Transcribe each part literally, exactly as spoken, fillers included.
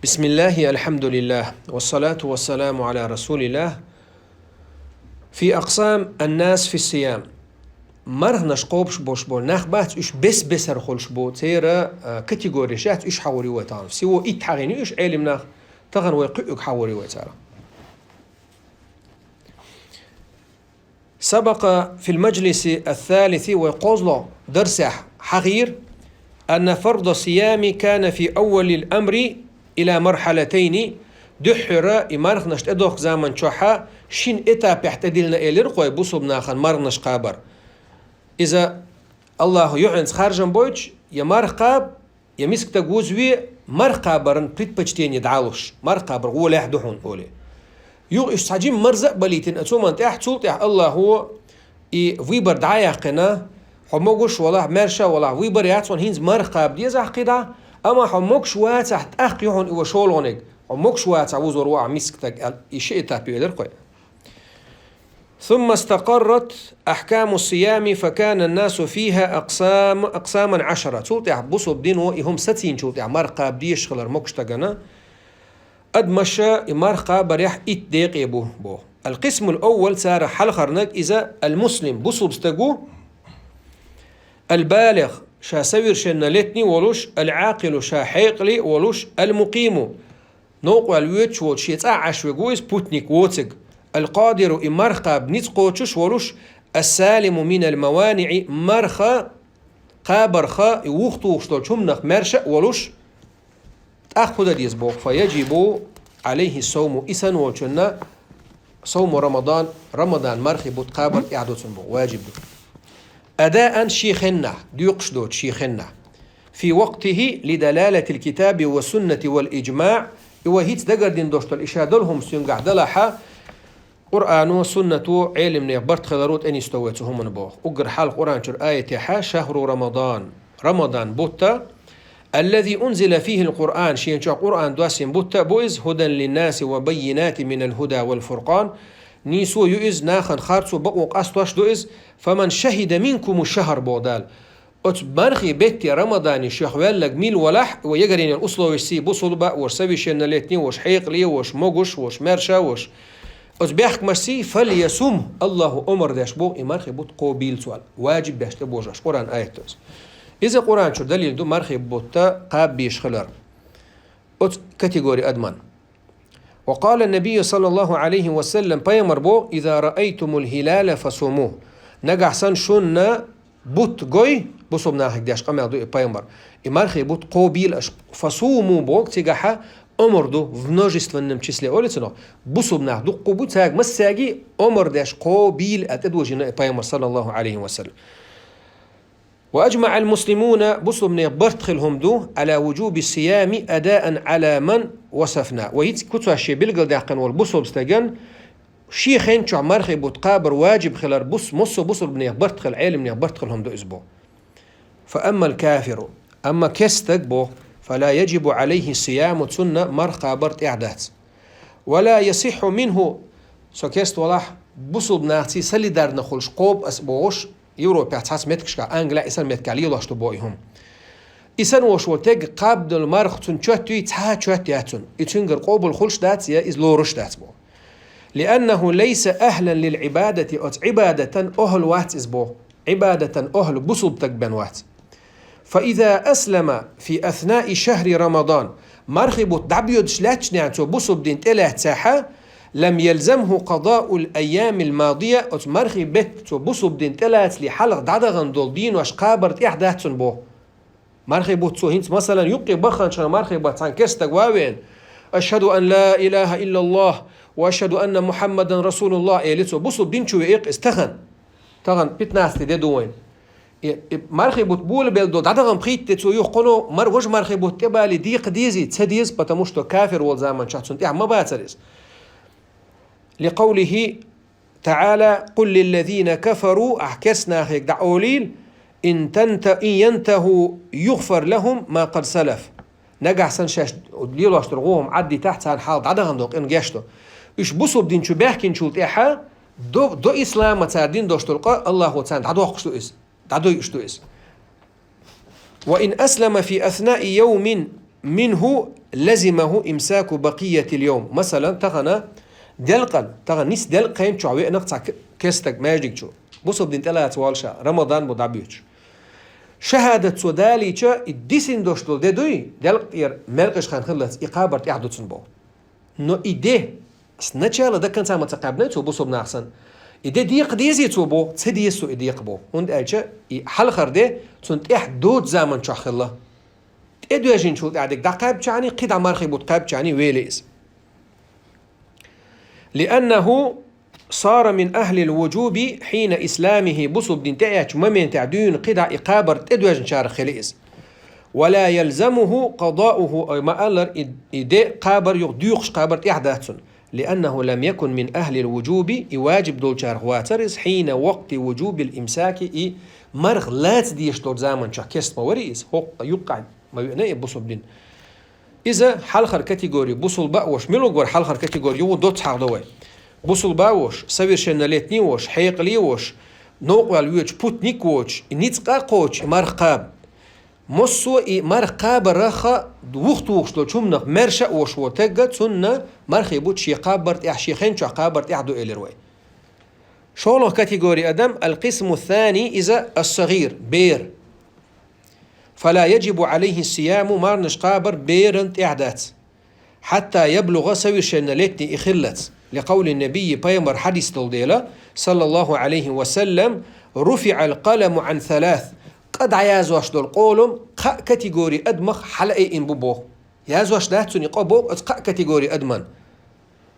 بسم الله، الحمد لله، والصلاة والسلام على رسول الله. في أقسام الناس في الصيام. Марханаш кхобуш болуш болу нах бац, уьш бес-бесара хуьлуш бу, церан, а, категореш яц, уьш хьахор ю вай тахана. Всего итт хьахийна уьш Ӏелам нах, тахана вай кхуьуг хьахор ю вай царах. سبق في المجلس الثالث, вай кхозлагӀа дарсехь хьахийра, أن فرض الصيام كان في أول الأمر إلى مرحلتين, дуьххьара и марханаш тӀедохку заман чохьа шина этапехь тӀедиллина элира кхой бусулба нахана марханаш кхабар. Иза Аллахо юьхьанца харжам бойтуш, я марха кхаба, я миска стаг вузаве, марха кхабаран предпочтение дӀалуш, марха кхабар гӀолехь ду хьуна олий. Юха уьш цхьа жимма марза а балийтина оцу хӀуманна тӀехь, цул тӀехь Аллахо и выбор дӀа а яьккхина, хьо могуш а валахь, маьрша а валахь, выбор яц хьуна, хӀинца марха кхаба дезахь кхидӀа, амма хьо могуш вацахь, тӀаккха ю хьуна и вай шолгӀаниг, хьо могуш вацахь вузор ву ахь миска стаг аьлла, и ши этап ю элира кхой. ثم استقرت أحكام الصيام فكان الناس فيها أقسام، أقساما عشرة. Цул тӀехь бусулба дино и хӀума сацийначул тӀехь марха кхаба дезаш хилар могуш стагана, адамаш и марха кхабарехь итт декъе бу боху. القسم الأول, царах хьалхарниг иза المسلم, бусулба стаг ву, البالغ, ша совершеннолетний волуш, العاقل, ша хьекъале волуш, المقيم, новкъа ваьлла воьдуш волчу шен цӀа а Ӏаш верг ву иза, путник воцург, القادر, и марха кхаба ницкъ кхочуш волуш, السالم من الموانع, марха кхабарха и вухатухуш долчу хӀуманах маьрша а волуш, тӀаккха хӀун дан деза боху, فيجب عليه الصوم, и санна волчунна صوم رمضان, Рамадан мархи бутт кхабар тӀехь ду цунна боху, ваджиб ду. أداء, шен хеннахь, доькъуш доцу шен хеннахь. في وقته لدلالة الكتاب والسنة والإجماع, и вай хӀинца дагардина долуш долу и ша долу хӀума цуьнгахь далахьа, Къуръано, суннато, Ӏелимнех барт хиларо тӀе нисдо вай цу хӀуманна боху. Уггар хьалха Къуръан чуьра аятехьа: شهر رمضان, Рамадан бутта, الذي أنزل فيه القرآن, шен чохь Къуръан доссийна бутта а бу иза, هدى للناس وبينات من الهدى والفرقان, нийсо ю иза, нахана харцо, бакъо къастош ду иза, فمن شهد منكم الشهر, боху Дала. Оцу мархи бетте Рамадане шех ваьлларг мила валахь, вай ягарйина условияш сий бусулба а, ваша совершеннолетний, ваша хьекъале, ваша могуш, ваша маьрша, ваша. Оцу бехкамаш сий, فليصمه, Аллахо омар деш боху, и мархи бутт кхобийла цо аьлла, ваджиб беш тӀебожош, Къуръан аят ду иза. Иза Къуръан чуьра далил ду мархи бутта кхаба безаш хилар оцу категори адаман. وقال النبي صلى الله عليه وسلم, пайхамар боху: إذا رأيتم الهلال فصوموه. Нагахь санна шуна бутт гой, бусулба нахе деш къамел ду и пайхамар, и мархи бутт кхобийла аша, فصوموا боху, цигахьа омар ду, в множественном числе олу цунах, бусулба нах дуккха бу, цаьрга массаьрга омар деш кхобийла аьлла тӀедожийна и пайхамар, صلى الله عليه وسلم. وأجمع المسلمون, бусулбанех барт хилла хӀума ду, على وجوب الصيام أداء على من وصفنا. Вай хӀинца куцаш шен билгалдаьккхина волу бусулба стаган шен хен чохь мархи бутт кхабар ваджиб хилар бус-, массо а бусулбанех барт хилла, Ӏелимнех барт хилла хӀума ду иза боху. فأما الكافر, амма керста стаг боху, فلا يجب عليه الصيام, цунна марха кхабар тӀехь дац. ولا يصح منه, со керста валахь, бусулба нахций солидарно хуьлуш кхобу ас бохуш, Европехь цхьацца меттигашкахь, Англехь, и санна меттигехь лелош ду боху и хӀума. И санна волуш волу стаг кхабдолу марха цунна чот юй, цхьа а чот яц цунна. И цуьнгара къобал хуьлуш дац, я иза лоруш дац боху. لأنه ليس أهلا للعبادة, оцу Ӏибадатан охьал вац иза боху. Ӏибадатан охьал бусулба стаг бен вац. فإذا أسلم في أثناء شهر رمضان, мархи бутт дӀабоьдуш лаьтташ нехь цо бусулба дин тӀелаьццехьа, لم يلزمه قضاء الأيام الماضية, оцу мархи бетта цо бусулба дин тӀелацале хьалха дӀадахана долу денош кхабар тӀехь дац цунна боху. Мархи бутт цо хӀинца, масалан, юккъе бахханчхьана мархи бутт цхьана керста стаг ван а веана, أشهد أن لا إله إلا الله وأشهد أن محمدا رسول الله эли цо, бусулба дин чу веъна иза тахана. Тахана пятнадцатый де ду вайн. И, и мархи бутт болабелла долу дӀадахана пхийтта де цо юха кхуьно мар-, важа мархи бутт тӀебале декха дезий? Ца деза, потому что кафир волу заманчохь цунна тӀехь ма бацара иза. لقوله تعالى: قل للذين كفروا, ахь керста нахе дӀаолийла, إن تنت-، إن ينتهوا يغفر لهم ما قد سلف. Нагахь санна шаьш лелош долу гӀо хӀума Ӏаддитахь, царна хьалха дӀадахана долу къинхетам гечдо. Уьш бусулба дин чу баьхкинчул тӀаьхьа до, до ислама цара дина долуш долу къа Аллахо царна дӀадоккхуш ду иза, дӀадойуш ду иза. وإن أسلم في أثناء يوم منه لزمه إمساك بقية اليوم. Масала, тахана делкъан, тахана нийса делкъа хан чохь веанах цхьа к-, керстаг маьждиг чу. Бусалба дин тӀелаца волуш, Рамадан бу дӀабоьдуш. ШахӀадат цо далийча, и дисина долуш долу де дуй, делкъа тӀера маьркӀаж хан хиллалц, и кхабар тӀехь ду цунна боху. Но и де, сначала до конца ма ца кхаьбнай цо бусалба нах санна. И де декха дезий цо боху, ца деза цо и декха боху. ХӀунда аьлча и хьалхара де цунна тӀехь доцу заман чохь хилла. ТӀедоьжначул тӀаьхьа дерг дӀакхаьбча а, кхидӀа мархий бутт кхаьбча а велий иза. لأنه صار من أهل الوجوب حين إسلامه, бусалба дин тӀеэцначу моментехь дуьйна кхидӀа и кхабар тӀедоьжначарах хили иза. ولا يلزمه قضاؤه, ой, ма-аллара, и, и де кхабар юха доькъуш кхабар тӀехь дац цунна. لأنه لم يكن من أهل الوجوب, и ваджиб долчарах вацара иза, حين وقت وجوب الإمساك, и марха лаца дезаш долчу заман чохь керста ма варий иза, хӀокху юккъехь ма веана и бусалба дин. Иза хьалхара категори, бусалба а вош, мила вара хьалхара категори, юха доцца хьахдо вай. Бусалба а вош, совершеннолетний а вош, хьекъале а вош, новкъа ваьлла воьдуш путник а воцуш, и ницкъ а кхочуш, и марха кхаба. Массо а и марха кхабарах вухатухуш долчу хӀуманах маьрша а вош волу тагга, цунна мархий бутт шен кхабар тӀехь, шен хен чохь кхабар тӀехь ду элира вай. ШолгӀа категори адам, القسم الثاني, иза الصغير, бер. فلا يجب عليه الصيام, марханаш кхабар беран тӀехь дац. حتى يبلغ, совершеннолетний и хиллалц. لقول النبي, пайхамар хьадис долу дела, صلى الله عليه وسلم: رفع القلم عن ثلاث. Къа дӀаязвеш долу къолам кхаа категори адамах хьалаайина бу боху. Язвеш дац цунна и къа боху оцу кхаа категори адаман.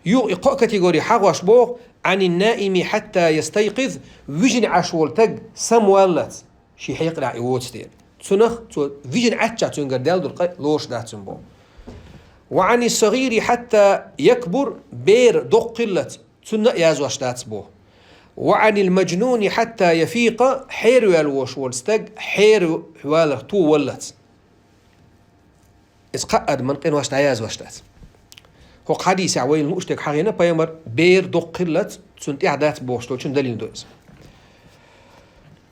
Юха и кхаа категори хьахош боху: عن النائم حتى يستيقظ, вижина Ӏаш волу таг самаваллалц, шен хьекъалехь и воцу дела. Цунах цо вижина Ӏаччахь цуьнгара даьлла долу къа лоруш дац цуьнан боху. وعن الصغير حتى يكبر, бер доккха хиллалц, цунна а язвеш дац боху. وعن المجنون حتى يفيق, хьераваьлла вош волу стаг хьераваларх товаллалц. Иза кхаа адаман къинош дӀаязвеш дац. ХӀокху хьадисехь вайна лууш дерг хьахийна, пайхамар бер доккха хиллалц, цунна тӀехь дац бохуш долчун далил ду иза.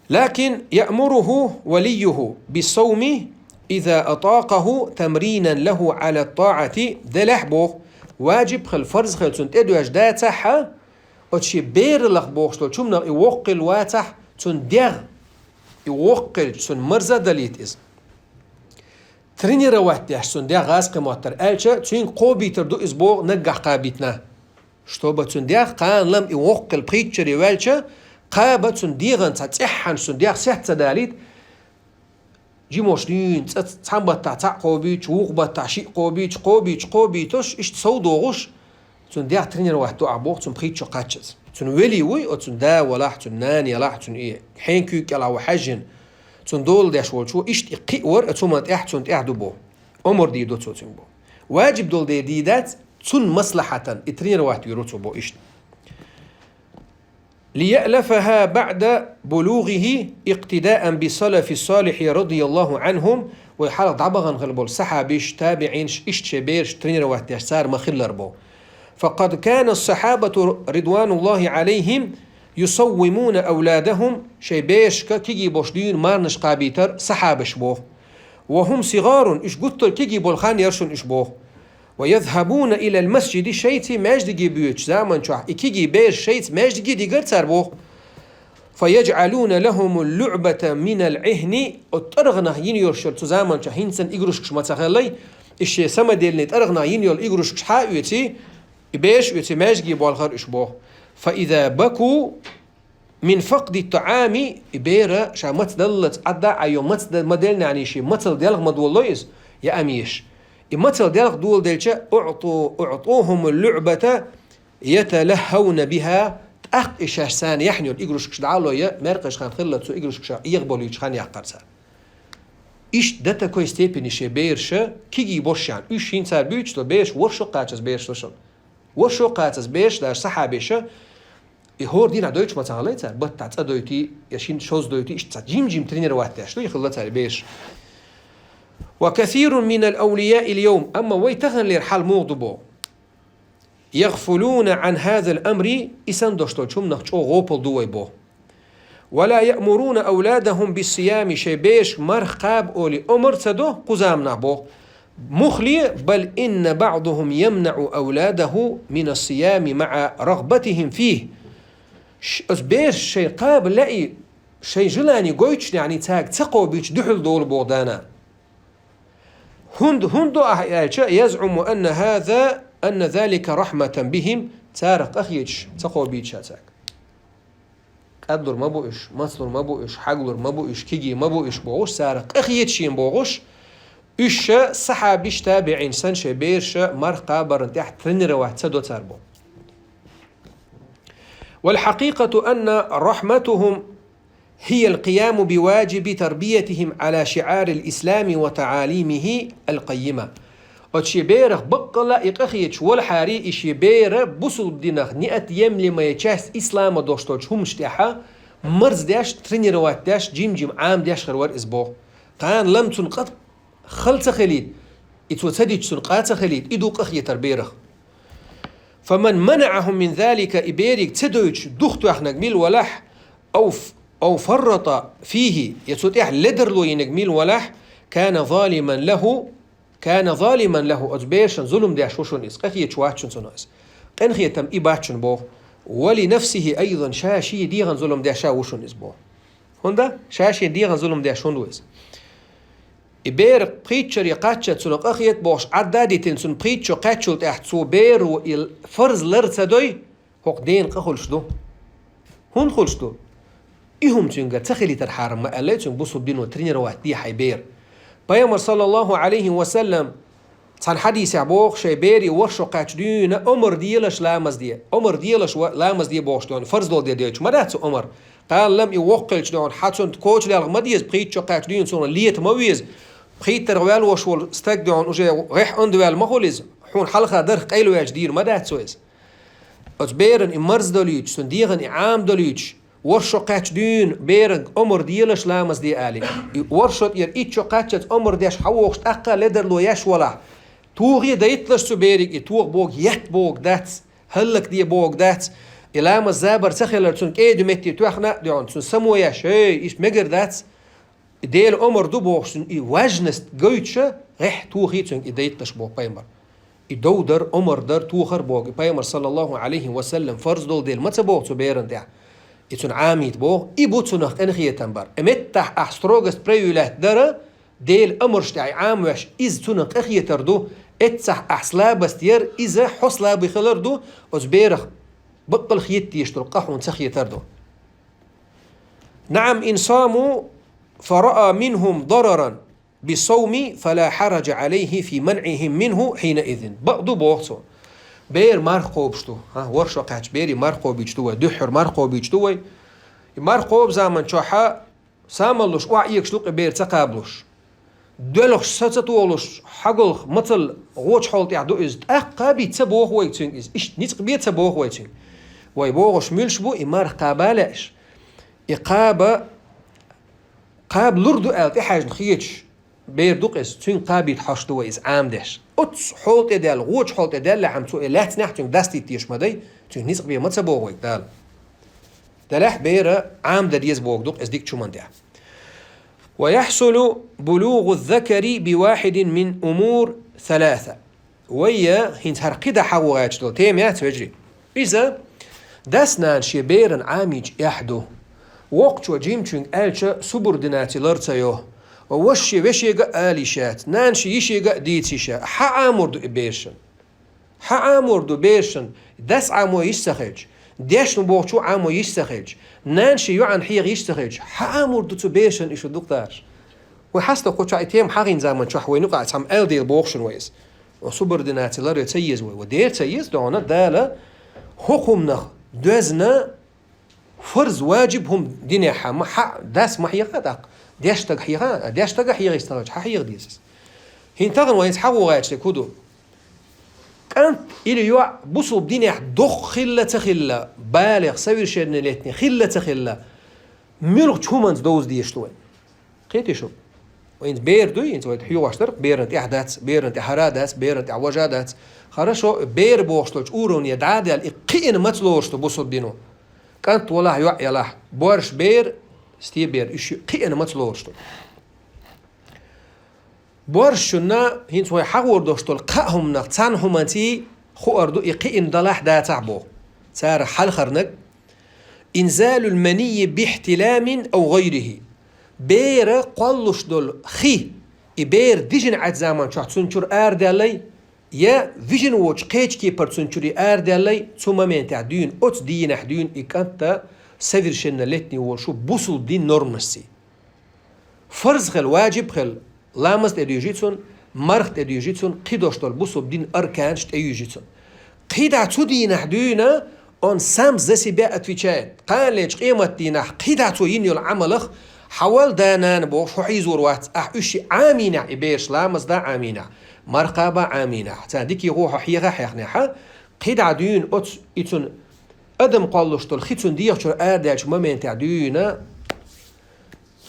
لكن يأمره وليه بالصوم إذا أطاقه تمرينا له على الطاعة, делахь боху, ваджиб хила, фарз хила цунна тӀедоьжна дацахь а, оцу шен бераллах бохуш долчу хӀуманах и воккха хилла вацахь, цунна дегӀ и воккха хилча, цунна марза а далийта иза. Тренировать деш цунна дегӀ гӀазкхи моттар аьлча, цуьнга кхобуьйтур ду иза боху наггахь кхабийтина. Чтобы цунна дегӀ кхана лам и воккха хилла пхийтта шаре ваьлча, кхаба цунна дегӀан цхьа цӀеххьана цунна дегӀ сецца далийта, жимош дуьйна цӀа цхьана баттахь цхьаъ кхобуьйтуш, вукху баттахь шиъ кхобуьйтуш, кхобуьйтуш, кхобуьйтуш, иштта сов догӀуш, цунна дегӀ тренировать ду ахь боху, цунна пхийтта шо кхаччалц. Цунна велий вуй, оцу цунна да валахь, цунна нана ялахь, цунна и хьенан куьйга кӀелахь ву хьаьжжина. Цунна дола деш волчо, иштта и кхиавар, оцу хӀуманна тӀехь, цунна тӀехь ду боху. Омра дийр ду цо цуьнга боху. Ваджиб долу дела дийр дац, цунна маслахьатан и тренировать вийр ву цо боху иштта. ليألفها بعد بلوغه اقتداء بالسلف الصالح رضي الله عنهم, вай хьалха дӀабахана хилла болу сахьабиш, табиӀинаш иштта шайн бераш тренировать деш цара ма-хиллара боху. فقد كان الصحابة رضوان الله عليهم يصومون أولادهم, шайн берашка кегий болуш дуьйна марханаш кхабийтар сахьабаш боху. وهم صغار, уьш гуттар кегий болу хан яра шуна уьш боху. ويذهبون إلى المسجد, шайца маьждиге боьдучу заман чохь и кегий бераш шайца маьждиге дигара цара боху. فيجعلون لهم اللعبة من العهن, оцу тӀаргӀанах йина йолуш яра цу заман чохь, хӀинца санна игрушкаш ма ца хиллай, и шен самодельный тӀаргӀанах йина йолу игрушкаш хьа а оьций, и бераш а оьций маьждиге болхара уьш боху. فإذا بكوا من فقد الطعام, и бер ша маца даллалц Ӏадда а Ӏайо, маца ма-, ма-, делла нахана шен мацалла делха ма-, долалой иза, яа езаш. И мацалла делха доладелча, أعطوا, أعطوهم اللعبة يتلهون بها, тӀаккха и шаьш царна яьхьна йолу игрушкаш дӀа а лой, маьркӀаж хан хиллалц цу игрушкашах Ӏехаболуьйтуш хан яккхара цара. Иштта до такой степени шен бераш кегий болуш яьхьна, уьш хӀинца цара буьйцуш долу бераш ворхӀ шо кхачаза бераш ду шуна. ВорхӀ шо кхачаза бераш, даже сахьабеша, и хӀора дийнахь дойтуш ма ца хиллай цара, баттахь цӀа дойтий, я шина шозза дойтий, иштта цхьа жим-жим тренировать деш ду, и хилла цара и бераш. وكثير من الأولياء اليوم, амма вай таханлера хьал муха ду боху. يغفلون عن هذا الأمر, и санна долуш долчу хӀуманах чӀогӀа гӀопал ду вай боху. ولا يأمرون أولادهم بالصيام, шайн берашка марха кхаба олий омра ца до кху заманахь боху. Мухли, بل إن بعضهم يمنع أولاده من الصيام مع رغبتهم فيه. Ш-, оцу бераш шайн кхаба лаьий, шайн желание гойтуш, яъни цаьрга ца кхобийча дуьхьал долу боху дана. ХӀунда, хӀунда до ахь аьлча, يزعم أن هذا، أن ذلك رحمة بهم, царах къахеташ ца кхобийча цаьрга. Кӏадлур ма бу уьш, мацлур ма бу уьш, хьаглур ма бу уьш, кегий ма бу уьш бохуш, царах къахеташ ен бохуш, уьш ша сахьабиш, табиӀин санна шайн бераш марха кхабарна тӀехь тренировать ца до цара боху. والحقيقة أن رحمتهم هي القيام بواجب تربيتهم على شعار الإسلام وتعاليمه القيمة. Оцу шен берах баккъалла и къахеташ волахьара, и шен бер бусулба динах неотъемлемая часть ислама долуш долчу хӀуманаш тӀехь марздеш, тренировать деш, жим-жим Ӏамадеш хир вара иза боху. Кхана лам цунна къа хала ца хилийта, и цо ца дича цунна къа ца хилийта, и ду къахетар берах. فمن منعهم من ذلك, и бериг ца дойтуш духтоьхнарг мила валахь, أو ف-، أو فرط فيه, я цу тӀехь ледарло йинарг мила валахь, كان ظالما له، كان ظالما له, оцу берашна зулам деш ву шуна иза, къахеташ вац шуна цунах иза. Къинхетам и бац шуна боху. ولنفسه أيضا, ша шен дегӀан зулам деш а ву шуна иза боху. ХӀунда? Ша шен дегӀан зулам деш хӀунда ву иза? И бер пхийтта шаре кхаччалц цунах къахета бохуш Ӏадда а дитина, цунна пхийтта шо кхаьччул тӀаьхьа цо беро и фарз лар ца дой, хӀокху дена къа хуьлуш ду. ХӀунда хуьлуш ду? И хӀума цуьнгара ца хилийтархьара ма аьллай цуьнга бусулба дино тренировать де хьайн бер. Пайхамар, саллаллаху Ӏалайхи ва саллам, цхьана хьадисехь боху, шайн бере ворхӀ шо кхаьчча дуьйна омра делаш ламаз де. Омра делаш ва-, ламаз де бохуш дуьйна, фарз долу де дойтуш ма дац цу омра. Кхана лам и воккха хилча дуьйна, хьан цунна коча лелха ма деза, пхийтта шо кхаьчча дуьйна цунах лета ма веза. ПхийттаргӀа ваьлла волуш волу стаг дуьйна уже гӀехь онда ваьлла ма хуьлу иза. Хьуна хьалха дарх къайлаваьлча дийр ма дац цо иза. Оцу беран и марз долуьйтуш, цуьнан дегӀан и Ӏама долуьйтуш, ворхӀ шо кхаьчча дуьйна беранга омра делаш ламаз де алий. И ворхӀ шо тӀера итт шо кхаччалц омра деш хьан вохуш тӀаккха ледарло еш валахь. Тухий дайтталаш цу бериг и, тоха боху етта боху дац, хӀаллакде боху дац. И ламаз забар ца хилар цунна кӀеда метте тоьхна а дуьйна, цунна само еш, хӀей, иштта мегар дац. И Делан омра ду бохуш, цуьнан и важность гойтуша, гӀехь тухий цуьнга и дайтталаш боху пайхамар. И дов дар, омра дар, тохар боху, и пайхамар, саллаллаху Ӏалайхи ва саллам, фарз долу дела ма ца боху цу беран тӀехь. И цунна Ӏамийта боху, и бу цунах къинхетам бар. И меттахь ахь строгость проявлять дара, Делан омраш тӀехь и Ӏамавеш, иза цунах къахетар ду, эццахь ахь слабость яр, иза хьо слабый хилар ду, оцу берах баккъал хетта дезаш долу къа хьуна ца хетар ду. نعم، إن صاموا فرأى منهم ضررا بالصوم فلا حرج عليه في منعهم منه حينئذ. Бакъ ду боху цо. Бер марха кхобуш ду. ХӀа, ворхӀ шо кхаьчча бере марха кхобуьйтуш ду вай, дуьххьара марха кхобуьйтуш ду вай. И марха кхобу заман чохьа самаллуш, охьаэгаш ду-кх и бер ца кхабалуш. Доьлхуш, са ца тохалуш, хьагалха, мацалла, гӀоча хьол тӀехь ду иза. ТӀаккха кхабийта ца боху вай цуьнга иза. Иштта ницкъ бе ца боху вай цуьнга. Вай бохуш муьлш бу и марха кхаба лаьаш. И кхаба, кхаба лур ду аьлла тӀехьаьжна хеташ, бер ду-кх иза, цуьнга кхабийта хьожуш ду вай иза Ӏамадеш. Оццу хьол тӀе даьлла, гӀоча хьол тӀе даьллехьама цо и лаьцнехь цуьнга дастийта дезаш ма дай, цуьнга ницкъ бе ма ца боху вай Дала. Делахь бера Ӏамадан деза боху ду-кх иза дика чу ма дехь. ويحصل بلوغ الذكر بواحد من أمور ثلاثة. Вай хӀинца хӀара кхидӀа хьагӀо гӀерташ долу тема яц, вежарий. Иза дас-нана шен беран Ӏамийча эхь ду. Воккхачо жимачуьнга аьлча, субординаци лар ца йо. Ваша шен вешега а ала йиш яц, нана шен йишега а дийца йиш яц. Хьан Ӏамор ду и берашна? Хьан Ӏамор ду берашна? Дас Ӏамо йиш ца хилча, дешна бохучо Ӏамо йиш ца хилча, нана шен йоӀана хьеха йиш ца хилча, хьан Ӏамор ду цу берашна и шу дукъ дараш? Вай хьаста кху чохь и тема хьахийна заман чохь вайна юкъахь цхьамма аьлла дела боху шуна вай иза. Субординаци лар ца еза вай. Ва дера ца еза, дона Дала хӀокху хӀуманах доьзна фарз, важиб хӀума динехь ма хьа, дас ма хьеха тӀаккха. Деш стаг хьеха, деш стага хьеха йиш ца хилча, хьан хьеха деза иза? ХӀинца тахана вайна хьагӀо гӀерташ дерг хӀун ду? КӀант или йоӀ бусулба динехь доккха хилла ца хилла, балигӀ, совершеннолетний хилла ца хилла, муьлхачу хӀуманца довза дезаш ду вай? Кхетий шу? ХӀинца бер дуй, хӀинца вай хьоьгӀош дара, беран тӀехь дац, беран тӀехь хӀара дац, беран тӀехь важа дац. Хорошо, бер бохуш долчу уровне дӀа а даьлла, и кхиъна маца лоруш ду бусулба дино? КӀант валахь, йоӀ ялахь, борш бер, сте бер, уьш кхиъна маца лоруш ду? Боаршна хӀинца вай хьагӀор долуш долу кхаа хӀуманах цхьана хӀуманций хуур ду и кхиъна далахь дацахь боху. Царах хьалхарнаг: «Инзалул манийи бихтиламин ав гӀайрихи». Бера кхоллуш долу хи, и бер дижина Ӏачу заман чохь цунна чуьра арадаьллай, я вижина воцу кхечу кепара цунна чуьра арадаьллай, цу моментехь дуьйна, оцу дийнахь дуьйна и кӀант совершенно летний волуш ву бусулба дин нормашций. Фарз хила, ваджиб хила, ламаз тӀедуьйжи цунна, марх тӀедуьйжи цунна, кхидош долу бусулба дин арканаш тӀеюьйжи цунна. КхидӀа цу дийнахь дуьйна, он сам за себя отвечает. Кханалечу къемат дийнахь кхидӀа цо йина йолу Ӏамалах, хьавал да-нана бохуш, хьо хьийзор вац, ахь уьш ши Ӏамийнехь и бераш ламаз да Ӏамийнехь, марха ба Ӏамийнехь, царна дикий гӀо хьо хьеха хьехнехьа, кхидӀа дуьйна оцу и цунна адам кхоллуш долу хи цунна дегӀачуьра арадаьллачу моментехь дуьйна,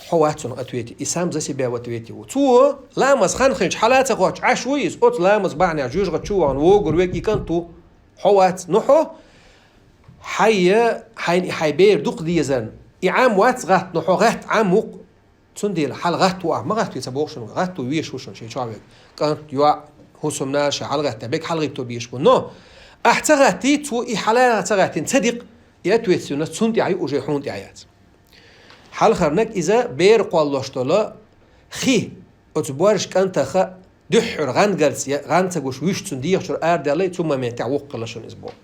хьо вац цунах ответи, и сам за себя в ответе ву. Цо ламаз хан хилча хьала а ца хоттуш Ӏаш ву иза, оцу ламаз бахьанехь жоьжахати чу вахана вогур верг и кӀант ву, хьо вац, ну хьо, хьайя, хьайна и хьайн бер дукха дезарна, и Ӏам вац гӀатта, ну хьо гӀатта Ӏам ву-кх. Цундела хьала гӀатта ву ахь, ма гӀатта ве ца боху шуна, гӀатта ву везаш ву шуна шен чохь верг. КӀант, йоӀ, хӀусамнаш, хьала гӀатта берг хьалхӀитто безаш бу. Но ахь ца гӀаттий, цо и хьала ца гӀаттина ца дикъ, и ответственность цунна тӀехь ю, уже хьуна тӀехь яц. Хьалхарнаг иза бер кхоллуш долу хи, оцу боьрша кӀантаха дуьххьара гӀангарца я гӀан ца гуш вуьш цунна дегӀачуьра арадаьллай, цу моментехь воккха хилла шуна иза боху.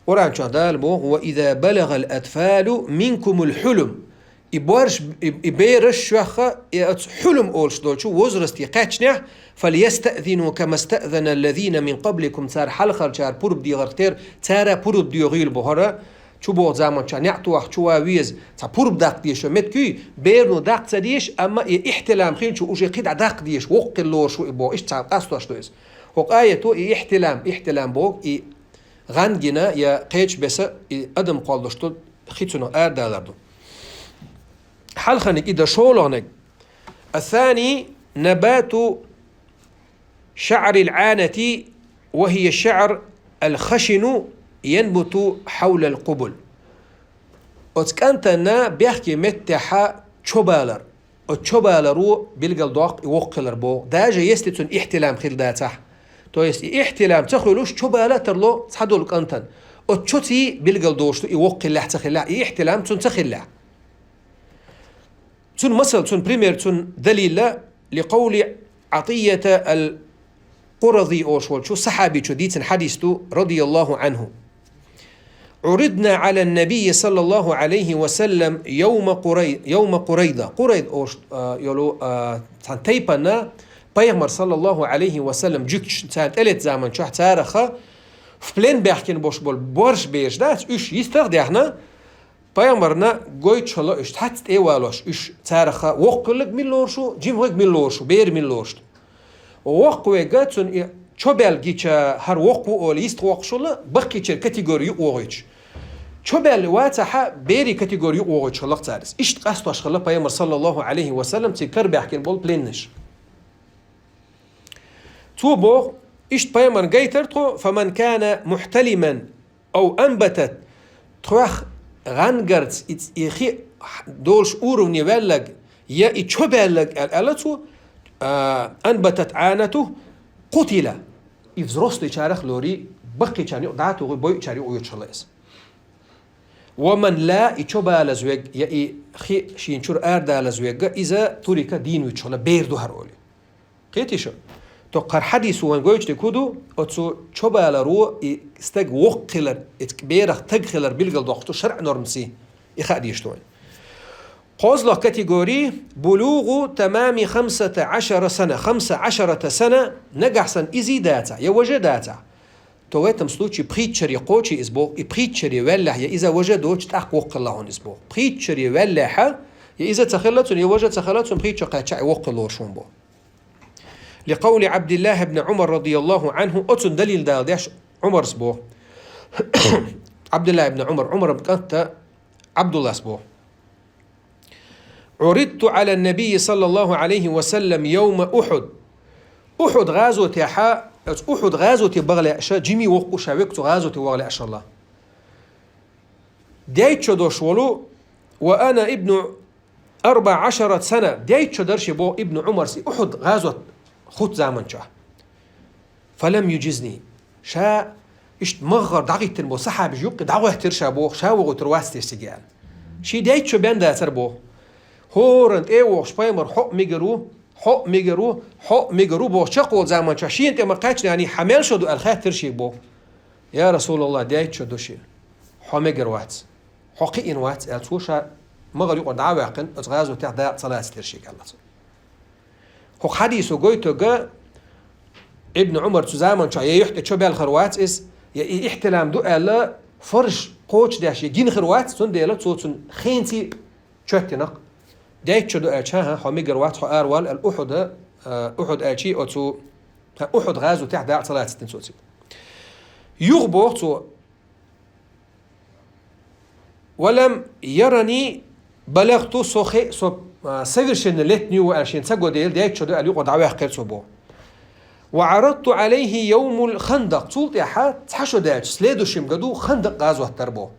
Къуръан чохь Дала боху: «Ва иза балагӀал атфалу минкумул хьулум». И боьрш, и, и бераш шуьха, и оцу хьулум олуш долчу возрасте кхаьчнехь, «фальястаъзину кама стаъзана аллазина мин къабликум», цара хьалхарчара пурба дегӀарх тера, цара пурба доьгӀийла бохура, чу богӀу заманчохь неӀ тоха чу ван веза, цхьа пурба даккха дезаш йолу меттиг юй, берано даккха ца дезаш, амма и ихтилам хилча уже кхидӀа даккха дезаш, воккха хила лоруш ву и боху, иштта цхьа къастош ду иза. ХӀокху аято и ихтилам, ихтилам боху, и гӀан гина я кхечу беса и адам кхоллуш долу хи цунах арадалар ду. Хьалханиг и дан шолгӀаниг. Асани набату шаӀрил Ӏанати ва хия шаӀр ал-хашину янбуту хьавлал къубул. Оцу кӀантана бехке меттехьа чо балар. Оцу чо баларо билгал доккху и воккха хилар боху, даже если цунна ихтилам хилла дацахь. То есть и ихтилам ца хуьлуш чо бала а тарло цхьадолу кӀантана. Оцу чоций билгал долуш ду и воккха хиллехь а, ца хиллехь а, и ихтилам цунна ца хиллехь. Цун масал, цун пример, цун далила, ликъавли Ӏатийята ал-Къурази олуш волчу сахьабичо дийцина хьадис ду, радияллаху Ӏанху. «Ӏуридна Ӏала ннабийи саллаллаху Ӏалайхи ва саллам йовма Къурай-, йовма Къурайда». Къурайда олуш, а, йолу, а, цхьана тайпана пайхамар саллаллаху Ӏалайхи ва саллам жуьгташ царна тӀелетта заман чохь цараха в плен баьхкина болуш болу боьрша бераш дац, уьш йистах а даьхна, пайхамарна гойтуш хилла уьш, цхьацца тӀе а валош, уьш цараха воккха хилларг мила лоруш ву, жима верг мила лоруш ву, бер мила лоруш ду. Воккха верг цунна и чо баьлла гича, хӀара воккха ву олий, йист воккхуш хилла, баккхийчеран категори юкъа вогӀуьйтуш. Чо баьлла вацахьа, берийн категори юкъа вогӀуьйтуш хилла цара иза. Иштта къастош хилла пайхамар саллаллаху Ӏалайхи ва саллам цига кара баьхкина болу пленнаш. Цо боху, иштта пайхамарна гайтара тхо, фаман кана мухталиман ав анбатат, тхох гӀангарца и, и хи долуш уровне ваьллаг, я и чо баьллаг аьлла, аьлла цо, а, анбатат Ӏанату, къутила. И взрослыйчарах лорий, баккхийчарна юкъа дӀа а тухий, бойучарна юкъа йоьдуш хилла иза. Ва ман ла, и чо балаза верг, я и хи шена чуьра арадалаза верг, иза турика, дийна вуьтуш хилла, бер ду хӀара олий. Кхетий шу? ТӀаккха хӀара хьадисо вайн гойтуш дерг хӀун ду? Оцу чо баларо и стаг воккха хилар, и берах стаг хилар билгал доккхуш ду шарӀан нормаций, и хаа дезаш ду вайн. КхозлагӀа категори: булугӀу тамами хамсата Ӏашара сана, хамса Ӏашарата сана, нагахь санна изий дацахь, я важа дацахь. То в этом случае пхийтта шаре кхочий иза боху, и пхийтта шаре ваьллехь, я иза важа доцуш, тӀаккха воккха хилла хьуна иза боху. Пхийтта шаре ваьллехьа, я иза ца хилла цунна, я важа ца хилла цунна, пхийтта шо кхаьччахь, и воккха хила лоруш ву боху. Ликъавли Ӏабдиллахь ибн Ӏумар радияллаху Ӏанху, оцунна далил дала деш Ӏумарс боху. Ӏабдиллахь ибн Ӏумар, Ӏумаран кӀанта Ӏабдуллас боху. Ӏуридту Ӏала ннабийи саллаллаху Ӏалайхи ва саллам йовма Ухьуд. Ухьуд гӀазотехьа, оцу Ухьуд гӀазоте баха лаьа ша, жимий воккха ву ша верг цу гӀазоте ваха лаьа шалла. Дейтта шо долуш волу, ва ана ибну арбаӀ Ӏашарат сана, дейтта шо дара шен боху Ибну Ӏумарс и Ухьуд гӀазот хӀутту заманчохь. فلم يجزني. Ша иштта магӀар дӀагӀиттина бо сахьабаш юккъе дӀагӀоьттира ша боху, ша вогӀуьйтур вац те цига аьлла. Шен даьйта шо бен дацара боху. ХӀоранна тӀе а вогӀуш пайхамар хьо а мегар ву, хьо а мегар ву, хьо а мегар ву боху чекхволу заманчохь шена тӀе ма кхаьчнехь, хьан мел шо ду аьлла хаьттира шега боху. Я РасулаллахӀ, даьйта шо ду шен. Хьо мегар вац. Хьо кхиъна вац аьлла, цо ша магӀар юкъара дӀа а ваьккхина, оцу гӀазотехь дакъа ца лацадира шега аьлла цо. ХӀокху хьадисо гойтург, Ибн Ӏумар цу заманчохь я юьхь тӀе чо баьлла хир вац иза, я и ихтилам ду аьлла, фарз кхочушдеш я гина хир вац, цундела цо цунна хенаций чоьттинарг. Даьйта шо ду аьлча, хӀан-хӀа, хьо мегар вац, хьо аравала аьлла, Ухьуда, а, Ухьуд аьлчий оцу, хӀа, Ухьуд гӀазотехь дакъа ца лацадина цо цига. Юха боху цо, ولم يرني بلغت, со хе-, со, а, совершенно летний ву аьлла шена ца го дела, даьйта шо ду аьлла юкъара дӀаваьккхира цо боху. وعرضت عليه يوم الخندق. Цул тӀаьхьа цхьа шо даьлча, следующем году Хандакъ гӀазот дара боху.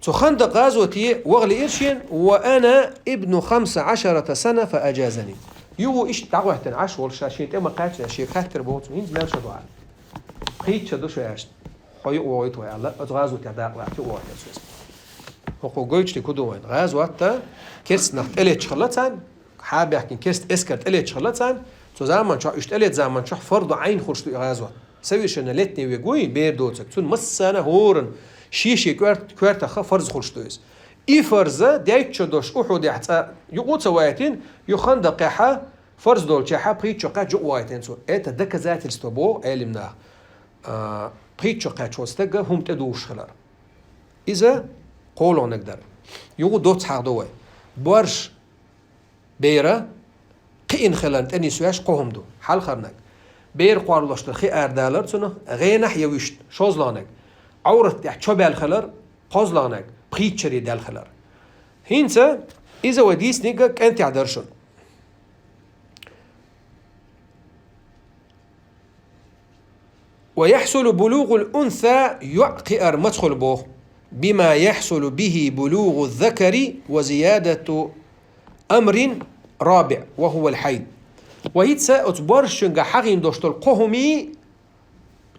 Цу Хандакъ гӀазоте ваха лиира шена, وأنا ابن خمس عشرة سنة فأجازني. Юха иштта дӀагӀоьттина Ӏаш волуш ша шена тӀе ма кхаьчна, шега хаьттира боху цо, хӀинца мел шо ду аьлла. Пхийтта шо ду шо аьлла. Хьо юкъа вогӀуьйту вай аьлла, оцу гӀазотехь дакъа лаьцна юкъа вогӀуьйту цо иза. ХӀокху гойтуш дика ду вайна. ГӀазот а керстанах тӀелетташ хилла царна, хьа баьхкина керста эскар тӀелетташ хилла царна, цу заманчохь, уьш тӀелетта заманчохь фарду Ӏайн хуьлуш ду и гӀазот. Совершенно летний верг вуй, бер доцург, цунна массарна хӀоранна шен-шен коьрт-, коьртах фарз хуьлуш ду иза. И фарз, даьйта шо долуш Ухьудехь цкъа юкъа а ца вайтина, юха Хандакъехь фарз долчохь пхийтта шо кхаьчча юкъа вайтина цо. Это доказательство боху Ӏелам наха. А, пхийтта шо кхаьчча волу стага хӀума тӀедужуш хилар. Иза кхоалгӀаниг дара. Юха доцца хьахадо вай. Борш бер кхиъна хиларна тӀе нисвеш кхо хӀума ду. Хьалхарниг. Бер кхорладолуш долу хи арадалар цунах, гӀенахь я вуьшта, шолгӀаниг. Ӏоврат тӀехь чо баьлла хилар, кхоалгӀаниг, пхийтта шаре даьлла хилар. ХӀинца иза вай дийцинарг кӀентехь дара шуна. ويحصل بلوغ الأنثى, йоӀ кхиар маца хуьлу боху, بما يحصل به بلوغ الذكر وزيادة أمر رابع وهو الحيض. Ва хӀинца оцу боршашкахь хьахийна долуш долу кхо хӀумий,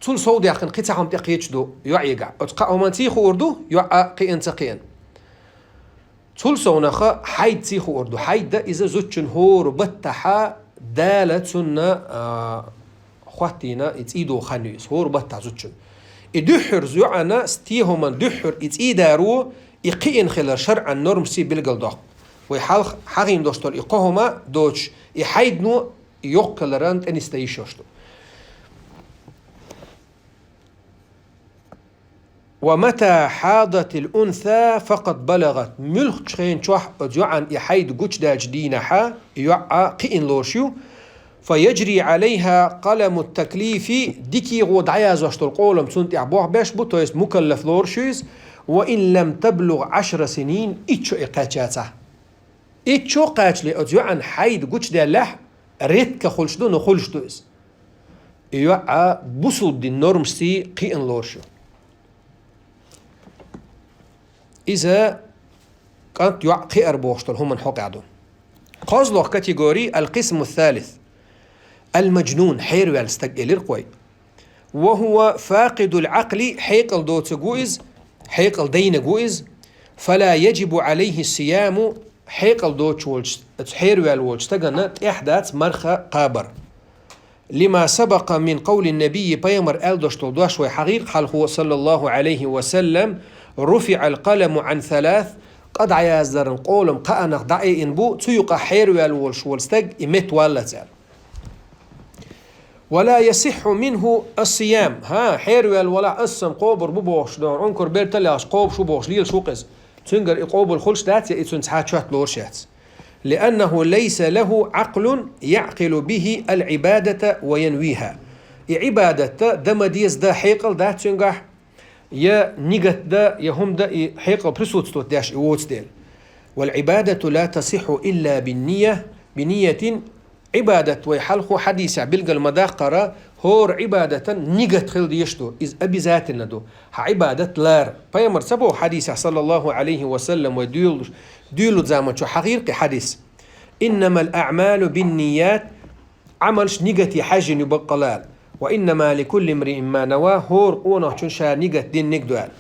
цул совдаьккхина кхин цхьа хӀума тӀекхеташ ду йоӀегахь. Оцу кхаа хӀуманций хуур ду, йоӀ а кхиъна, ца кхиъна. Цул совнаха хьайдций хуур ду. Хьайд иза зудчун хӀора баттахь Дала цунна, а, хӀоттийна и цӀий доху хан ю иза, хӀора баттахь зудчун. И дуьххьара йоӀана, стен хӀуманна дуьххьара и цӀий даро, и кхиъна хилар шарӀан нормашций билгалдоккху. Вай хьалха хьахийна долуш долу и кхо хӀума доцуш, и хьайдано и йоккха хиларан тӀе нисдан йиш йолуш ду. ومتى حاضت الأنثى فقد بلغت. Муьлххачу хен чохь оцу йоӀан и хьайд гучудаьллачу дийнахьа, и йоӀ а кхиъна лоруш ю. فيجري عليها قلم التكليف, дикий гӀо дӀаяздеш долу къолам цунна тӀехь болх беш бу, то есть мукаллаф лоруш ю иза. وإن لم تبلغ عشر سنين, итт шо и кхаьчча а. Итт шо кхачале оцу йоӀан хьайд гучудаьллехь, редко хуьлуш ду, но хуьлуш ду иза. И йоӀ а бусулба дин нормашций кхиъна лоруш ю. Иза кӀант, йоӀ кхиар бохуш долу хӀуманна хьокъехь ду. КхозлагӀа категори, القسم الثالث, المجنون, хьераваьлла стаг элира-кх вай. وهو فاقد العقل, хьекъал доцург ву иза, хьекъал дайнарг ву иза. فلا يجب عليه الصيام, хьекъал доцуш волчу, оцу хьераваьлла волчу стагана тӀехь дац марха кхабар. لما سبق من قول النبي, пайхамар аьлла долуш долу дош вай хьахийра хьалхо, صلى الله عليه وسلم: رفع القلم عن ثلاث, къа дӀаяздаран къолам кхаанах дӀаайина бу, цу юкъахь хьераваьлла волуш волу стаг и меттаваллалц аьлла. ولا يصح منه الصيام. ХӀан, хьераваьлла валахь, ас-сан кхобур бу бохуш, догӀу, Ӏункар бертал яхаш кхобуш ву бохуш, лелаш ву-кх иза. Цуьнгара и къобал хуьлуш дац, я и цуьнан цхьа чот лоруш яц. لأنه ليس له عقل يعقل به العبادة وينويها. И Ӏибадат дан ма деза дан хьекъал дац цуьнгахь, я нигат дан, я хӀума дан и хьекъал присутствовать деш и воцу дела. والعبادة لا تصح إلا بالنية، بنية. Ӏибадат вай хьалхо хьадисехь билгал ма даккхара, хӀора Ӏибадатан нигат хила дезаш ду, иза обязательно ду. Хьан Ӏибадат лара. Пайхамар ца боху хьадисехь, صلى الله عليه وسلم, вай дуьйлу-, дуьйлу заман чу хьахийра-кх и хьадис: إنما الأعمال بالنيات, Ӏамалш нигате хьаьжжина ю баккъалла. وإنما لكل امرئ ما نوى, хӀора къонахчун ша нигат динниг ду аьлла.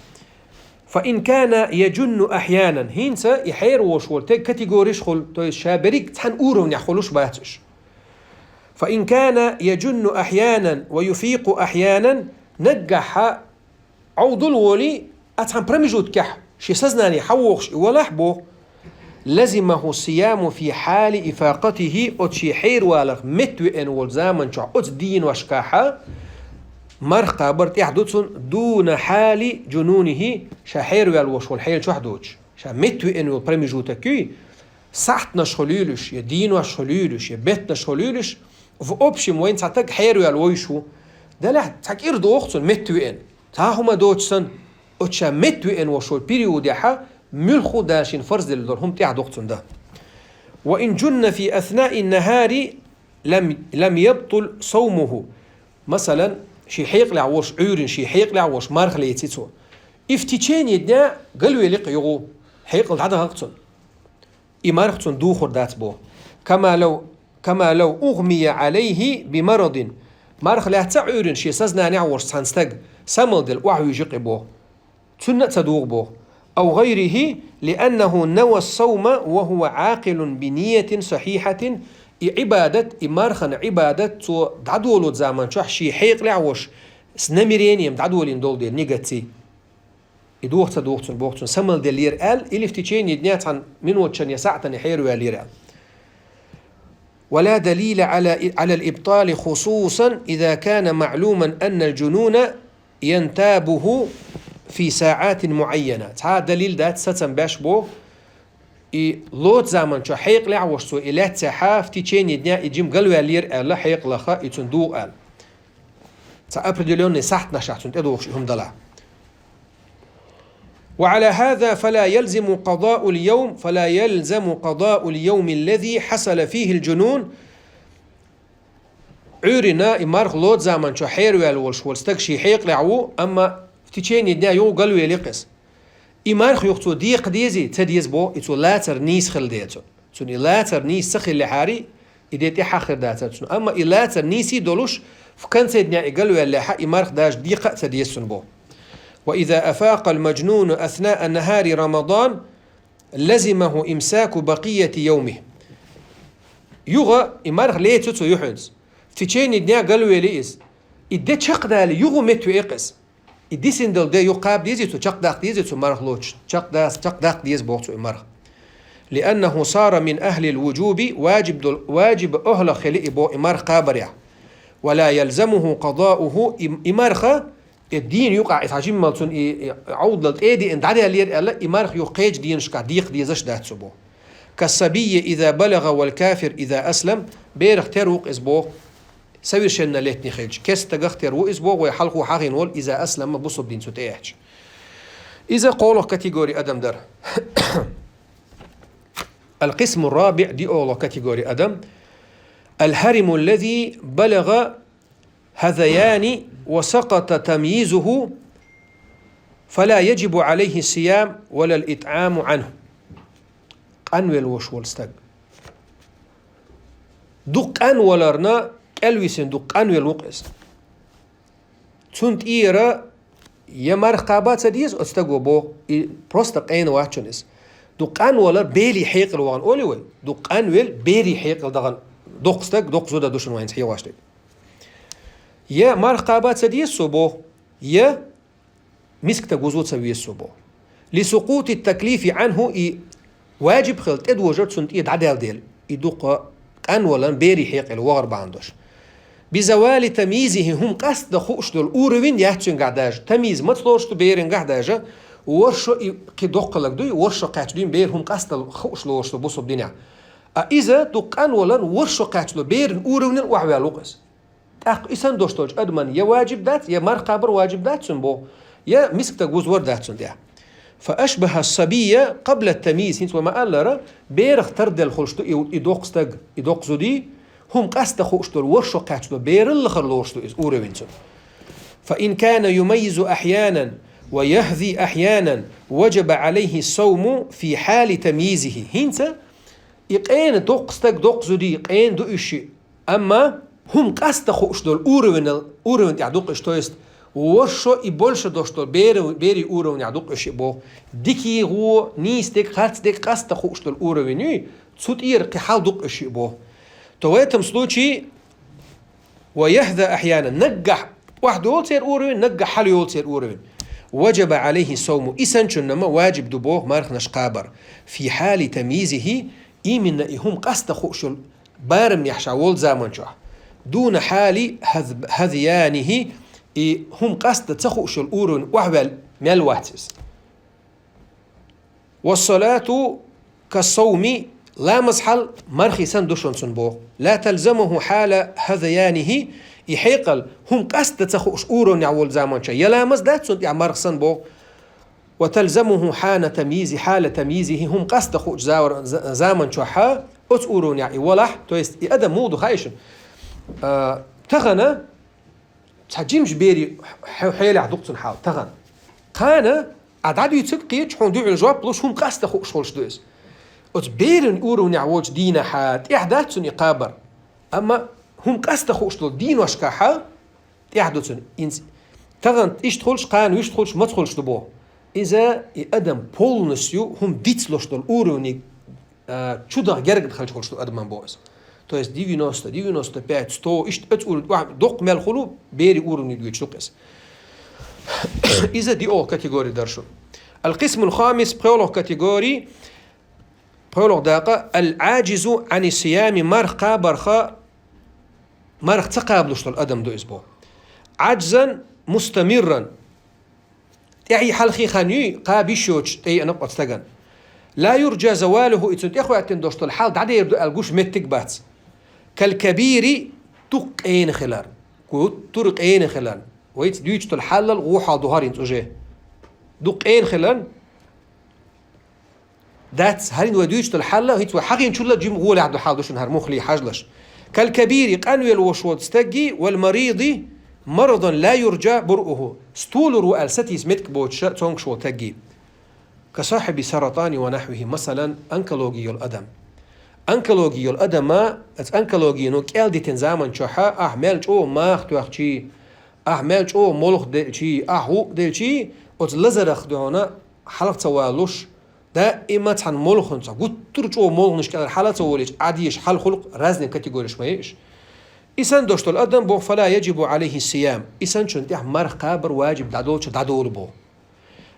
فإن كان يجن أحيانا, хӀинца и хьеравеш волу стаг категореш хуьлу, то есть ша берриг цхьана уровнехь хуьлуш бац уьш. فإن كان يجن أحيانا ويفيق أحيانا, наггахь Ӏовдал волий, а цхьана промежуткехь шен сознание хьан вохуш и валахь боху, لزمه الصيام في حال إفاقته, оцу шен хьераваларх меттавеана волу заман чохь оцу дийношкахь марха кхабар тӀехь ду цунна, دون حال جنونه, ша хьераваьлла волуш волу хьел чохь доцуш. Ша меттавеана волу промежуток юй, сахьтанаш хуьлийла уьш, я дийнош хуьлийла уьш, я беттанаш хуьлийла уьш, в общем, вайн цхьа стаг хьераваьлла вовзуш ву. Делахь цхьа кӀира доху цунна меттавеана. Цхьа хӀума доцуш санна, оцу ша меттавеана волуш волу периодехь муьлхха а Дала шена фарз делла долу хӀума тӀехь ду-кх цунна дан. وإن جن في أثناء النهار لم لم يبطل صومه. Масалан, шен хьекъалехь волуш, Ӏуьйранна шен хьекъалехь волуш марха леци цо. И в течение дня галвели-кх юха, хьекъал дӀадаха-кх цунна. И марха цунна духур дац боху. كما لو كما لو أغمي عليه بمرض. Марха лаьцна Ӏуьйранна шен сознанехь а волуш цхьана стаг, самалделла охьавуьжи-кх и боху. Цунна а ца духу боху. أو غيره، لأنه نوى الصوم وهو عاقل بنية صحيحة. И Ӏибадат, и мархан Ӏибадат цо дӀадолу заман чохь шен хьекъалехь а волуш, с намерением дӀадолийна долу дела, нигатций. И духу ца духу цунна боху цунна, самалделлера аьлла, или в течение дня цхьана минотчан я сахьтана хьераваьллера аьлла. ولا دليل على على الإبطال، خصوصا إذا كان معلوما أن الجنون ينتابه في ساعات معينة. Цхьа а далил дац, сацам беш боху, и лоцу заман чохь хьекъалехь а волуш цо и лаьццехь, в течение дня и жима галваьллера аьлла, хьекъалах и цунна духу аьлла. Цхьа определённый сахьтанашахь цунна тӀедухуш и хӀума далахь. وعلى هذا فلا يلزم قضاء اليوم، فلا يلزم قضاء اليوم الذي حصل فيه الجنون. Ӏуьйранна и марха лоцу заман чохь хьераваьлла волуш волу стаг шен хьекъалехь ву, амма в течение дня юха галвели-кх иза. И марха юха цо декха дезий, ца деза боху, и цо лацар нийса хилла дела цунна. Цунна и лацар нийса ца хиллехьарий, и де тӀаьхьа хир дацара цунна. Амма и лацар нийсий долуш, в конце дня и галваьллехьа, и марха даже декха а ца деза цунна боху. وإذا أفاق المجنون أثناء نهار رمضان لزمه إمساك بقية يومه. Юха и марха лецо цо юьхьанца. В течение дня галвели иза. И де чекхдали юха меттаве-кх иза. И дисина долу де юха кхаба дезий цо, чекхдаккха дезий цо марха лоцуш? Чекхдац, чекхдаккха деза боху цо и марха. لأنه صار من أهل الوجوب, ваджиб дол-, ваджиб охьалах хили и боху и марха кхабарехь. ولا يلزمه قضاؤه, и, и марха, и дийна юкъахь и цхьа жиммал цунна и, и Ӏовдал тӀе а диъна дӀадаьллера аьлла, и марха юха кхечу дийнашкахь декха дезаш дац цо боху. كالصبي إذا بلغ والكافر إذا أسلم, берах тера ву-кх иза боху. Совершеннолетний хилча, керста стагах тера ву иза боху, вай хьалхо хьахийна волу, إذا أسلم, бусалба дин цу тӀе а эцча. Иза кхоалгӀа категори адам дара. القسم الرابع, диъолгӀа категори адам. الهرم الذي بلغ هذيان وسقط تمييزه فلا يجب عليه الصيام ولا الإطعام عنه. Къанвелла волуш волу стаг. Дукха къанваларна кӀелвисина дукха къанвелла ву-кх иза. Цунна тӀера я марха кхаба ца деза оцу стаго боху, и просто къена вац шуна иза. Дукха къанвалар берийн хьекъал вахана олий вай. Дукха къанвелла берийн хьекъал дахана доккха стаг, доккха зуда ду шуна вайна хьехош дерг. Я марха кхаба ца деза цо боху, я миска стаг вузо ца веза цо боху. لسقوط التكليف عنه, и ваджиб хилла тӀедожар цунна тӀе дӀадаьлла дела, и дукха къанвалан берийн хьекъал вахар бахьана долуш. بزوال تمييزه, хӀума къаста хууш долу уровень яц цуьнгахь даже. Тамйиз маца лоруш ду берангахь даже, ворхӀ шо и кхин доккхалаг дуй, ворхӀ шо кхаьчна дуй бер хӀума къаста хууш лоруш ду бусалба динехь. А иза дукха къанвалан ворхӀ шо кхаьчна беран уровнел охьаваьлла ву-кх иза. ТӀаккха и санна дош долчу адаман я ваджиб дац, я марха кхабар ваджиб дац цунна боху, я миска стаг вузвар дац цунна тӀехь. فأشبه الصبي قبل التمييز, хӀинца вай ма-аллара, берах тарделла хуьлуш ду и, и доккха стаг, и доккха зудий, хӀума къаста хууш долу ворхӀ шо кхаьчна берал лахара лоруш ду иза уровень цунна. فإن كان يميز أحيانا ويهذي أحيانا وجب عليه الصوم في حال تمييزه. ХӀинца и къена доккха стаг, доккха зудий, къена ду уьш шиъ. Амма ХӀума къаста хууш долу уровень, уровень тӀехь дукха уьш, то есть, вошо и больше долуш долу бери, бери уровнехь дукха уьш и боху. Дикий гӀо, нийса дерг, харц дерг къаста хууш долу уровень юй, цу тӀера кхин хьал дукха уьш и боху. То в этом случае, ва яхьза ахьяна, наггахь охьадолу церан уровень, наггахь хьала йолу церан уровень. Ваджаба алейхи сауму, и санчунна ма ваджиб ду боху марханаш кхабар. Фи хьали тамйизихи, именно и хӀума къаста хууш йолу барамехь ша волу заман чохь. Дуна хьали хаз-, хазянихи, и хӀума къаста ца хууш йолу уровень охьаваьлла мел вац иза. Вассалату кассауми, ламаз хьал мархи сан ду шуна цунна боху. Ла талзамуху хьала хазянихи, и хьекъал хӀума къаста ца хууш уровнехь волу заман чохь. Я ламаз дац цунна тӀехь марха сан боху. Ва талзамуху хьана тамйизи, хьала тамйизихи, хӀума къаста хуучу завар-, за-, заман чохь, оцу уровнехь и валахь, то есть и адам муха ду хаьий шуна? А, тахана, цхьа жимчу бери хьо-, хьелехь дукха цунна хьал, тахана. Кхана, а дӀадуьйцург кхечу хьуна дуьхьал жоп луш, хӀума къаста хууш хуьлуш ду иза. Оцу беран уровнехь волчу дийнахь тӀехь дац цунна и кхабар. Амма хӀума къаста хууш долу дийношкахь, тӀехь ду цунна. Инц-, тахана иштта хуьлуш, кхана вуьшта хуьлуш, маца хуьлуш ду боху. Иза и адам полностью хӀума дицлуш долу уровне, а, чу даха герга хилча хуьлуш ду адаман боху иза. То есть девяносто, девяносто пять, сто, иштта оцу уровне, доккха мел хуьлу, бери уровне дуьйцуш ду иза. Иза диъолгӀа категори дара шуна. Ал-къисмул хамис, пхоьалгӀа категори, пхоьалгӀа дакъа, ал-аджизу ани сиями, марха кхабарха, марха ца кхабалуш долу адам ду иза боху. Аджзан мустамирран. ТӀаьхьа хьалхе хан юй, кхаба йиш йоцуш тӀееана оцу стагана. Ла юрджа завалуху, и цунна тӀехӀоьттина долуш долу хьал дӀадер ду аьлла гуш меттиг бац. Кал кабири, дукха къена хилар. Гуттар а къена хилар. Вайца дуьйцуш долу хьалал гӀо хьал ду хӀара хӀинца уже. Дукха къена хилар. Дац, хӀара хӀинца вай дуьйцуш долу хьал, хӀинца вай хьахийначул а жима гӀолехь ду хьал ду шуна хӀара муххале хьажалаш. Кал кабири, къанвелла волуш волу стаги, вал мариди, марадан ла юрджа буръуху. Столур ву аьлла сатийса меттиг боцуша цомгуш волу стаги. Ка сахьиби саратани ва нахьвихи, масалан, онкологи йолу адам. Онкологи йолу адама, оцу онкологино кӀел дитина заман чохь, ахь мел чӀогӀа маха тоьхчи, ахь мел чӀогӀа молха делчи, ахь гӀу а делчи, оцу лазарах дуьхьал хьалха ца валуш, даима цхьана молханца, гуттар а чӀогӀа молханаш кӀелара хьала а ца волийча, Ӏадийша хьал хуьлу, разные категориш ма яйиш. И санна долуш долу адам боху, фала яджибу алейхи сиям. И санчунна тӀехь марха кхабар ваджиб дӀадолча дӀадолу боху.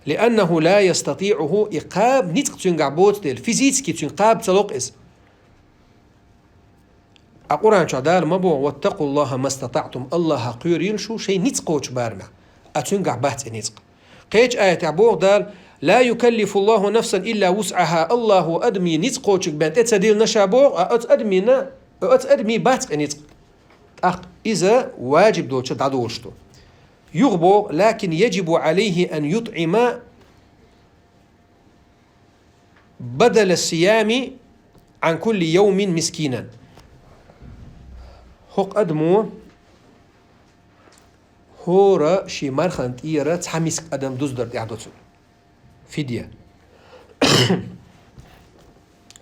Лианнаху ла ястатиъуху, и кхаба ницкъ цуьнгахь боцу дела, физически цуьнга кхаба ца локху иза. А Къуръан чохь Дала ма боху: «Ваттакъуллаха мастатаътум», Аллаха кхоьрийла шу шайн ницкъ кхочу барамехь. А цуьнгахь бац и ницкъ. Кхечу аятехь боху Дала: «Ла юкаллифуллаху нафсан илла вусъаха», Аллахо адамийн ницкъ кхочург бен тӀе ца диллина ша боху, а оцу адамийн, оцу адамийн бац и ницкъ. ТӀаккха иза ваджиб долча дӀадолуш ду. Юха боху: «Лакин яджибу алейхи ан ютъима бадала сиями ан кулли йовмин мискинан». ХӀокху адамо хӀора шен мархан тӀера цхьа миска адам дуздар тӀехь до цунна. Фидия.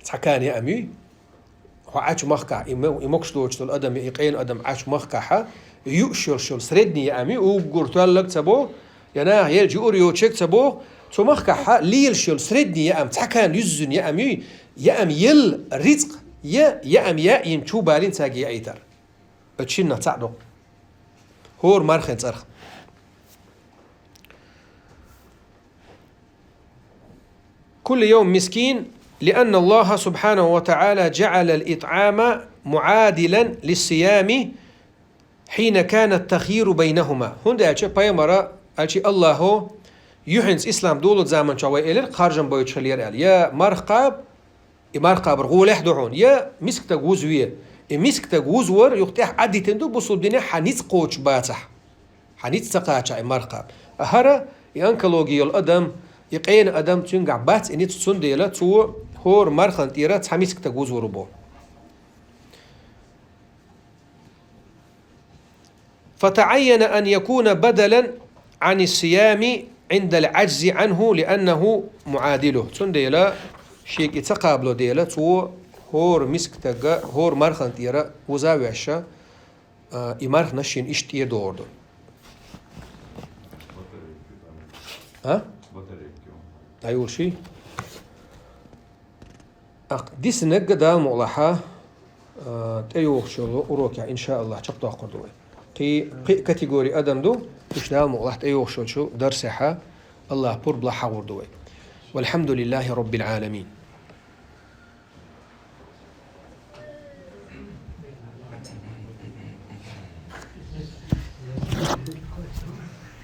Цхьа кана яа ам юй? Хьо Ӏачу махкахь, и мо-, и могуш доцуш долу адам, и къена адам Ӏачу махкахьа, юуш йолуш йолу средний яа ам юй, уггар тоьллаг ца боху, я наха елча юур йоцург ца боху, цу махкахьа лелаш йолу средний яа ам, цхьа кана юьззина яа ам юй, яа ам елла рицкъ, я яа ам яа йина чу балийна цаьрга яийтар. Оцу шиннах цхьаъ доккху. ХӀора мархин цӀарах. Кулли йовм мискин, лианна Аллаха субхьанаху ва тагӀала джаъала ал-итӀама муӀадилан лиссиями хьина кана ат-тахйиру байнахума. ХӀунда аьлча пайхамара аьлча Аллахо юьхьанца ислам долу заман чохь вай элира, харжам бойтуш хилера аьлла. Я марха кхаба, и марха кхабар гӀолехь ду хьуна, я мискатаг вузве. И мискатаг вузвар юха тӀехь Ӏадитина ду бусулба динехь хьан ницкъ кхочуш бацахь. Хьан ницкъ ца кхачахь и марха кхаба. А хӀара, и онкологи йолу адам, и къена адам, цуьнгахь бац и ницкъ, цундела цо хӀора мархан тӀера цхьа мискатаг вузвар ву боху. فتعين أن يكون بدلا عن الصيام عند العجز عنه لأنه معادله. Цундела шега и ца кхабало дела, цо хӀора мискатага, хӀора мархан тӀера вуза а ваьшша, А, и мархнаш шийна иштта тӀера догӀур ду. А? ДӀайолалу ши? ТӀаккха диснарг Дала мукъалахь, а, тӀейогӀучу урокехь, иншааллахӀ, чекхдоккхур ду вай. Кхи-, кхин а категори адам ду, уьш Дала мукъалахь тӀейогӀучу дарсехь, АллахӀа пурба лахь хьагӀур ду вай. Валхьамдулиллахи Роббил Ӏаламин.